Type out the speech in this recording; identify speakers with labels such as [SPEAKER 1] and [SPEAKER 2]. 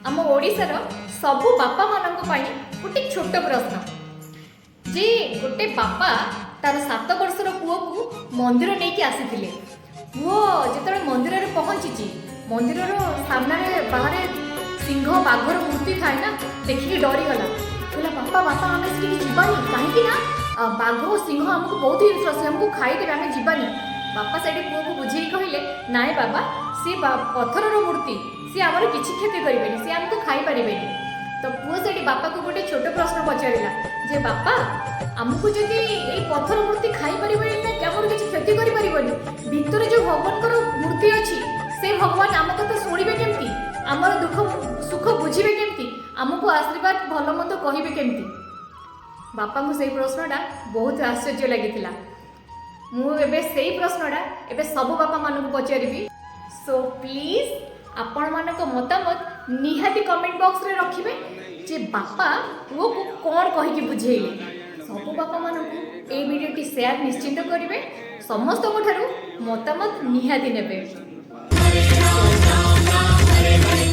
[SPEAKER 1] ଆମ ଓଡ଼ିଶାର ସବୁ ବାପାମାନଙ୍କ ପାଇଁ ଗୋଟେ ଛୋଟ ପ୍ରଶ୍ନ ଯେ ଗୋଟେ ବାପା ତାର 7 ବର୍ଷର ପୁଅକୁ ମନ୍ଦିର ନେଇକି ଆସିଥିଲେ। ପୁଅ ଯେତେବେଳେ ମନ୍ଦିରରେ ପହଞ୍ଚିଛି, ମନ୍ଦିରର ସାମ୍ନାରେ ବାହାରେ ସିଂହ ବାଘର ମୂର୍ତ୍ତି ଥାଏ ନା, ଦେଖିକି ଡରିଗଲା। କହିଲା, "ବାପା, ବାପା, ଆମେ ସେଠିକି ଯିବାନି। କାହିଁକି ନା ବାଘ ଓ ସିଂହ ଆମକୁ ବହୁତ ହିଂସ୍ର, ସେ ଆମକୁ ଖାଇଦେବେ, ଆମେ ଯିବାନି।" ବାପା ସେଠି ପୁଅକୁ ବୁଝେଇକି କହିଲେ, "ନାଇଁ ବାବା, ସିଏ ପଥରର ମୂର୍ତ୍ତି, ସିଏ ଆମର କିଛି କ୍ଷତି କରିବେନି, ସିଏ ଆମକୁ ଖାଇପାରିବେନି।" ତ ପୁଅ ସେଠି ବାପାକୁ ଗୋଟେ ଛୋଟ ପ୍ରଶ୍ନ ପଚାରିଲା ଯେ, "ବାପା, ଆମକୁ ଯଦି ଏଇ ପଥର ମୂର୍ତ୍ତି ଖାଇପାରିବନି ନା ଆମର କିଛି କ୍ଷତି କରିପାରିବନି, ଭିତରେ ଯୋଉ ଭଗବାନଙ୍କର ମୂର୍ତ୍ତି ଅଛି, ସେ ଭଗବାନ ଆମ କଥା ଶୁଣିବେ କେମିତି? ଆମର ଦୁଃଖ ସୁଖ ବୁଝିବେ କେମିତି? ଆମକୁ ଆଶୀର୍ବାଦ ଭଲ ମନ୍ଦ କହିବେ କେମିତି?" ବାପାଙ୍କୁ ସେଇ ପ୍ରଶ୍ନଟା ବହୁତ ଆଶ୍ଚର୍ଯ୍ୟ ଲାଗିଥିଲା। ମୁଁ ଏବେ ସେଇ ପ୍ରଶ୍ନଟା ଏବେ ସବୁ ବାପାମାନଙ୍କୁ ପଚାରିବି। ସୋ ପ୍ଲିଜ୍ ଆପଣମାନଙ୍କ ମତାମତ ନିହାତି କମେଣ୍ଟ ବକ୍ସରେ ରଖିବେ ଯେ ବାପା ପୁଅକୁ କ'ଣ କହିକି ବୁଝେଇଲେ। ସବୁ ବାପାମାନଙ୍କୁ ଏଇ ଭିଡ଼ିଓଟି ସେୟାର ନିଶ୍ଚିନ୍ତ କରିବେ। ସମସ୍ତଙ୍କ ଠାରୁ ମତାମତ ନିହାତି ନେବେ।
[SPEAKER 2] Hare Ram, Ram, Hare Hare.